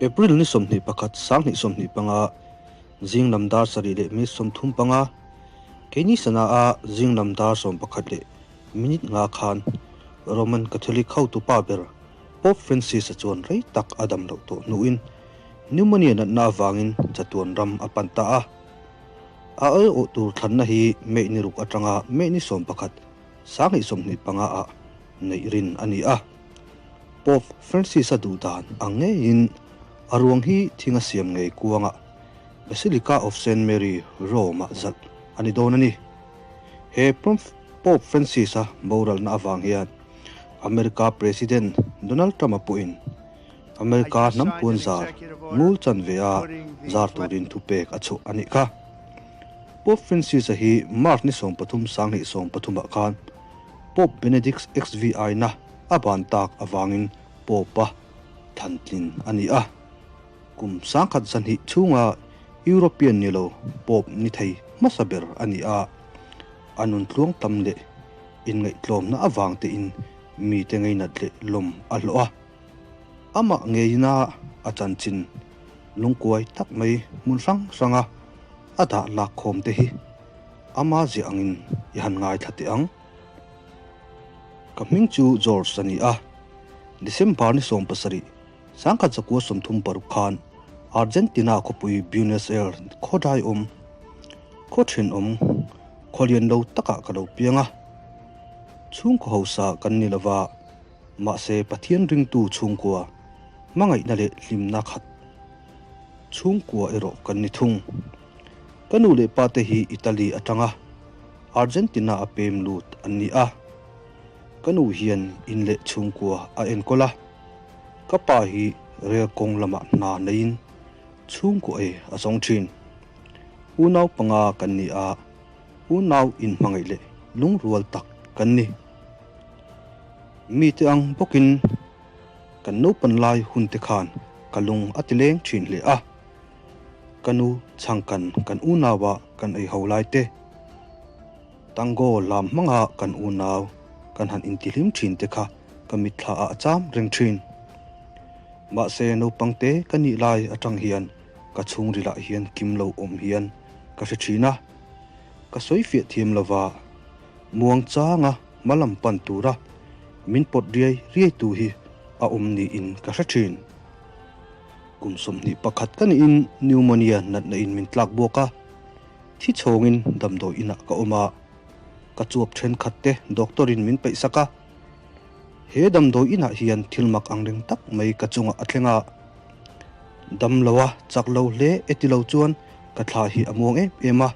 April ni 21 2025 zing lam dar sarih leh minute 35, keini sana a zing lam dar 11 leh minute nga khan Roman Catholic hotu pa ber Pope Francis-a chuan rei tak a dam loh tawh hnuin pneumonia natna avangin chatuan ram a pan ta a. A aiawh tur thlanna hi May ni ruk atanga May ni 11, 2025 ah neih rin a ni a. Pope Francis-a duh dan ang ngeiin a ruang hi thing a siam ngei kuangah Basilica of Saint Mary, Rome-ah zalh a ni dawn a ni. He Pope Francis-a boralna avang hian America President Donald Trump-a pawhin America hnam puan zar ngul chanve a zar turin thupek a chhuah a nih kha. Pope Francis-a hi March ni 13 2030 ah khan Pope Benedict xvi na a ban tak avangin Pope-a thantlin a ni a. Kum 1102 chhunga European ni lo Pope ni thei hmasa ber a ni a. A nun tluang tam leh inngaihtlawmna avang tein mite ngeinat leh lawm a hlawh a. Amah ngeina a chanchin lungkuai tak mai hmun hrang hranga a dah lak khawm te hi ama ziah angin i han ngaithla teh ang. Ka hming chu George a ni a, December ni 17, 1936 khan Argentina khawpui Buenos Aires khaw dai awm, khaw thenawm, khaw lian lo takah ka lo piang a. Chhungkaw hausa kan ni lova, mahse Pathian ringtu chhungkua hmangaihna leh hlimna khat chhungkua erawh kan ni thung. Ka nu leh pa te hi Italy atanga Argentina a pem lut an ni a. Ka nu hian in leh chhungkua a enkawl a. Ka pa hi rel kawng lamah hna neiin chhungkua ei a zawng thin. Unau panga kan ni a, unau inhmangaih leh lungrual tak kan ni. Mite ang bawkin kan naupan lai hun te khan ka lung a ti leng thin hle a. Ka nu chhangkan kan unaua kan ei ho lai te, tango lam hmanga kan unau kan han intihlim thin te kha ka mitthla ah a cham reng thin. Mahse naupang te ka nih lai atang hian ka chhungrilah hian kim lo awm hian ka hre thin a. Ka sawi fiah thiam lova muang changa hma lam pan tura min pawt riai riai tu hi a awm niin ka hre thin. Kum 21 ka niin pneumonia natna in min tlak buak a, thi chhawngin damdawi inah ka awm a, ka chuap thenkhat te doctor in min peih sak a. He damdawi inah hian thil mak ang reng tak mai ka chungah a thleng a, dam lo a chak lo hle e ti lo chuan ka thla hi a muang em em a.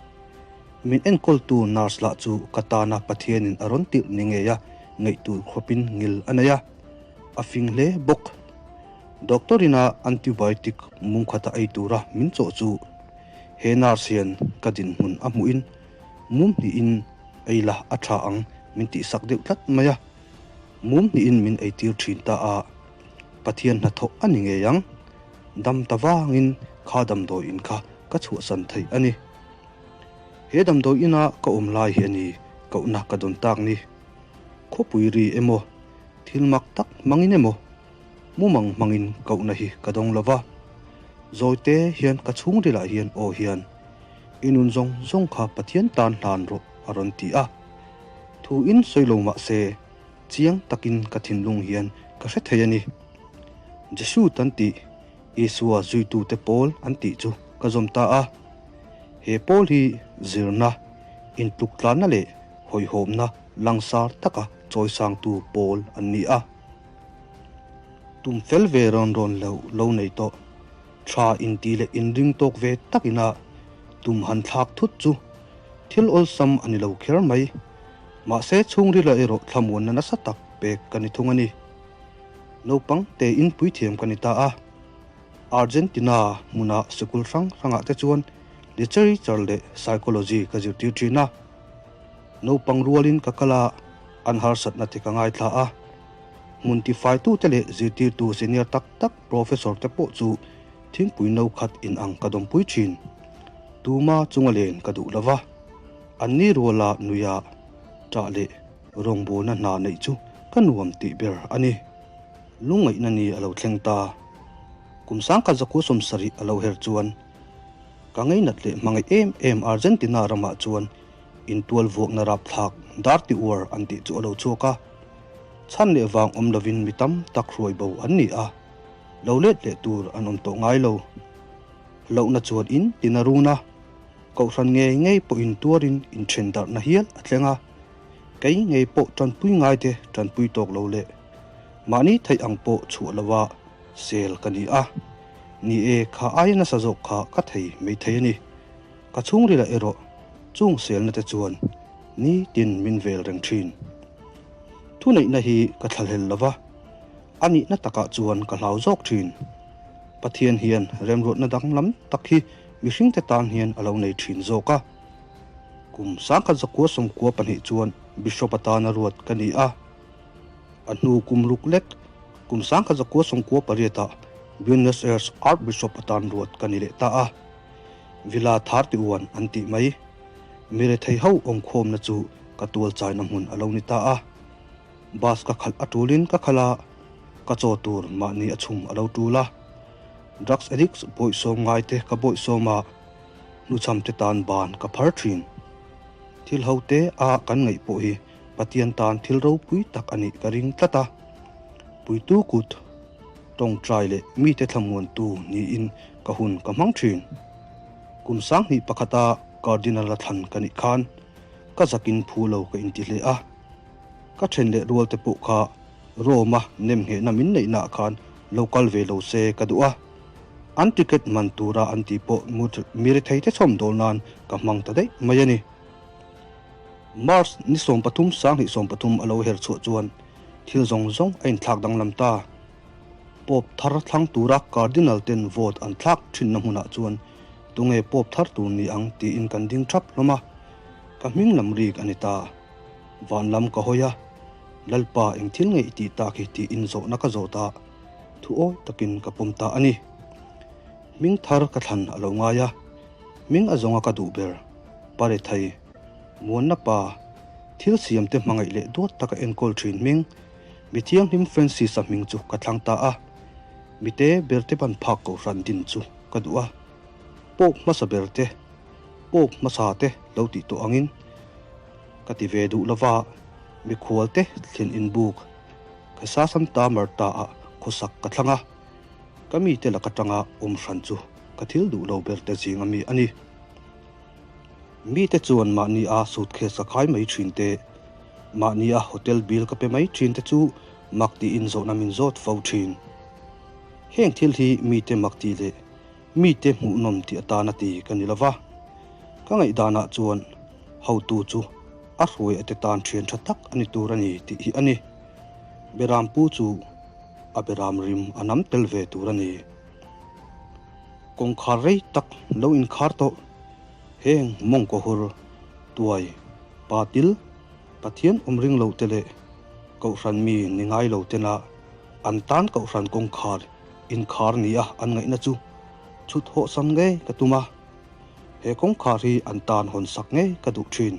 Min enkawltu nurse lah chu ka tana Pathianin a rawn tirh ni ngei a ngaihtur khawpin ngil a nei a, a fing hle bawk. Doctor ina antibiotic mumkhata ei tura min chawh chu he nurse hian ka dinhmun a hmuhin mum hnihin ei la a tha ang min tihsak deuh tlat mai a, mum hnihin min eitir thin ta a, Pathian hnathawh a ni ngei ang, dam ta vangin kha damdawi in kha ka chhuahsan theih a ni. He damdawi ina ka awm lai hi a ni kohna ka dawn tak ni. Khawpui ri emaw, thil mak tak hmangin emaw, Mumang hmangin kohna hi ka dawng lo va, zawite hian ka chhungrilah hian aw hian, I nun zawng zawng kha Pathian tan hlan rawh a rawn ti a. Thu in sawi lo mah se, chiang takin ka thinlung hian ka hre thei a ni. Jesu tan tih, Isua zuitute pawl an tih chu ka zawm ta a. He pawl hi zirna, intluktlana leh hawihhawmna langsar taka chawisangtu pawl an ni a. Tum fel ve rawn rawn lo lo nei tawh. Tha inti leh inring tawk ve tak ina tum han thlak thut chu thil awlsam a ni lo kher mai. Mahse chhungrila erawh thlamuanna nasa tak pek ka ni thung a ni. Naupang tein puithiam ka ni ta a. Argentina hmuna sikul hrang hrangah te chuan literature leh psychology ka zirtir thin a. Naupang rualin ka kal a, an harsatna te ka ngaithla a. Hmun tifaitute leh zirtirtu senior tak tak professor te pawh chu thingpui no khat in ang ka dawmpui thin. Tuma chunga len ka duh lova, anni ruala nuia ṭah leh rawngbawlna hna neih chu ka nuam tih ber a ni. Lungngaihna ni a lo thleng ta. Kum 1970 a lo her chuan ka ngainat leh hmangaih em em Argentina ramah chuan intual vuakna rapthlak Dirty War an tih chu a lo chhuak a. Chhan leh vang awm lovin mi tam tak hruai bo an ni a, lo let leh tur an awm tawh ngai lo. Hlauhna chuan in tin a run a, kohhran ngei ngei pawhin tuarin inthen darhna hial a thleng a, kei ngei pawh tanpui ngaite tanpui tawk lo leh mahni theih ang pawh chhuah lova sel ka ni a, ni e kha aia nasa zawk kha ka thei mai thei a ni. Ka chhungrilah erawh chung selna te chuan nitin min vel reng thin. Thuneihna hi ka thlahlel lova, a nihna takah chuan ka hlau zawk thin. Pathian hian remruatna danglam tak hi mihringte tan hian a lo nei thin zawk a. Kum 1992 chuan Bishop atana ruat ka ni a. A hnu kum ruk lek, kum 1998 ah Buenos Aires Archbishop atan ruat ka ni leh ta a. Villa 31 an tih mai. Mi rethei ho awmkhawmna chu ka tual chaina hmun a lo ni ta a. Bus ka khalh a tulin ka khalh a, ka chaw tur mahni a chhum a lo tul a. Drugs addicts bawihsawm ngaite ka bawihsawm a, hnuchham te tan ban ka phar thin. Thil ho te a kan ngaih pawh hi Pathian tan thil ropui tak a nih ka ring tlat a. Puitu kut, tawngtai leh mite thlamuantu niin ka hun ka hmang thin. Kum 2001 a Cardinal a thlan ka nih khan ka zakin phu lo ka inti hle a. Ka then leh rual te pawh kha Rome a nemnghehna min neihna ah khan lo kal ve lo se ka duh a. An ticket man tura an tih pawh mi rethei te chhawm dawl nan ka hmang ta daih mai a ni. March ni 13 2030 a lo her chhuah chuan thil zawng zawng a inthlak danglam ta. Pope thar thlang tura Cardinal ten vote an thlak thinna hmunah chuan tunge Pope thar tur ni ang tiin kan ding thap hlawm a, ka hming lam rik a ni ta. Van lam ka hawi a, Lalpa eng thil nge i tih tak hi tiin zawhna ka zawt a, thu awi takin ka pawm ta a ni. Hming thar ka thlan a lo ngai a, hming a zawnga ka duh ber, Parethei, Muanna pa, thil siamte hmangaih leh duat taka enkawl thin hming, Mi thianghlim Francis-a hming chu ka thlang ta a, mite berte ban phak kohhran din chu ka duh a, Pope hmasa berte, Pope hmasa te lo tih tawh angin ka ti ve duh lova, mikhualte thlen inbuk Casa Santa Marta-ah khawsak ka thlang a, ka mite laka tanga awm hran chu ka thil duh lo berte zing ami a ni. Mite chuan mahni a suitcase ka khai mai thin te, mahni a hotel bill ka pe mai thin te chu mak tiin zawhna min zawt fo thin. Heng thil hi mite mak tih leh mite hmuhnawm tih atana ti ka ni lova. Ka ngaihdanah chuan hotu chu a hruai a te tan thian tha tak a ni tur a ni tih hi a ni. Berampu chu a beram rim a nam tel ve tur a ni. Kawngkhar rei tak lo inkhar tawh. Heng mawngkaw hur, tuai, patil, Pathian awm ring lo te leh Kohhran mi ni ngai lo tena an tan Kohhran kawngkhar inkhar nia an ngaihna chu chhut hawhsam ngei ka tum a. He kawngkhar hi an tan hawn sak ngei ka duh thin.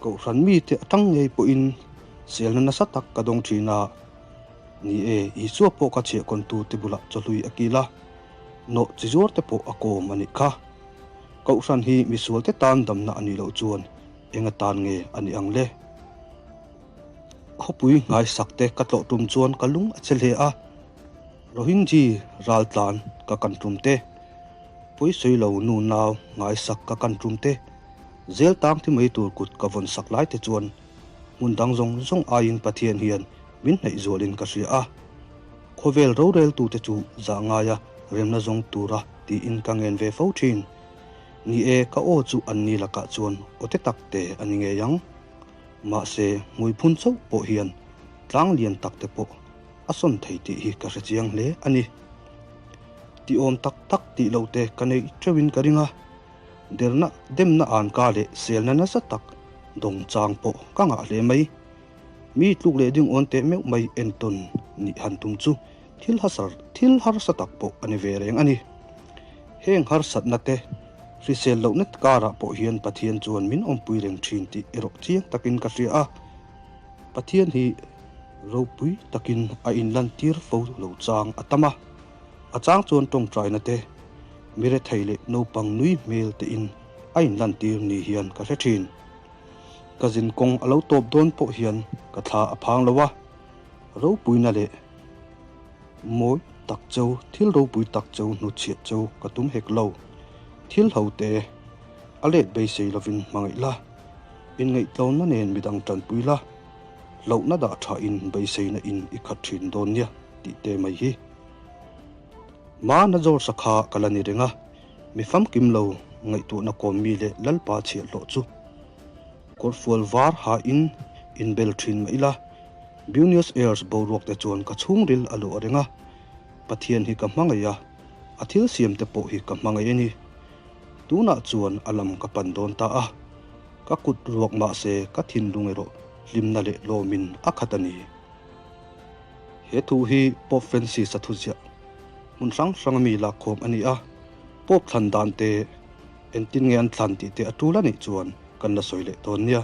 Kohhran mite atang ngei pawhin selna nasa tak ka dawng thin a. Ni e, Isua pawh ka chhiahkawntute bulah chawhlui a kil a. Nawh chi zuar te pawh a kawm a nih kha. Kohhran hi misual te tan damna a nih loh chuan eng atan nge a nih ang le? Khawpui nghaisak te ka tlawh tum chuan ka lung a che hle a, Rohingyi raltlan ka kan tum te, pawisawi lo nu nau nghaisak ka kan tum te, zel tang thi mai tur kut ka vawn sak lai te chuan hmun dang zawng zawng aiin Pathian hian min hnaih zualin ka hria a. Khawvel roreltute chu zah ngaia remna zawng tura tiin ka ngen ve fo thin. Ni e, ka aw chu an ni lakah chuan aw te tak te a ni ngei ang. Mahse, hmuiphun chauh pawh hian tlang lian tak te pawh a sawn thei tih hi ka hre chiang hle a ni. Tihawm tak tak tih loh te ka neih teuhin ka ring a, derna demna anka leh selna nasa tak dawng chang pawh ka ngah hle mai. Mi tluk leh ding awn teh meuh mai entawn nih han tum chu thil hasar thil harsa tak pawh a ni ve reng a ni. Heng harsatna te hrisel lohna karah pawh hian Pathian chuan min awmpui reng thin tih erawh chiang takin ka hria a. Pathian hi ropui takin a inlantir fo lo chang a tam a. A chang chuan tawngtaina te, mi rethei leh naupang nui hmel te in a inlantir ni hian ka hre thin. Ka zin kawng a lo tawp dawn pawh hian ka thla a phang lo a, ropuina leh mawi tak cheu, thil ropui tak cheu hnutchhiah cheu ka tum hek lo. Thil ho te a let beisei lovin hmangaih la, inngaihtlawmna nen midang tanpui la, hlauhna dah thain beiseina in i khat thin dawn nia tih te mai hi. Mahna George-a kha ka la ni reng a, mi famkim lo ngaihtuahna kawm mi leh Lalpa chhiahhlawh chu kawrfual var hain inbel thin mah ila, Buenos Aires boruak te chuan ka chhungril a luah reng a, Pathian hi ka hmangaih a, a thil siam te pawh hi ka hmangaih a ni. Tunah chuan a lam ka pan dawn ta a, ka kut ruak mahse ka thinlung erawh hlimna leh lawmin a khat a ni. He thu hi Pope Francis-a thuziah hmun hrang hranga mi lakkhawm a ni a, Pope thlan dan te, engtin nge an thlan tih te a tul a nih chuan kan la sawi leh dawn nia.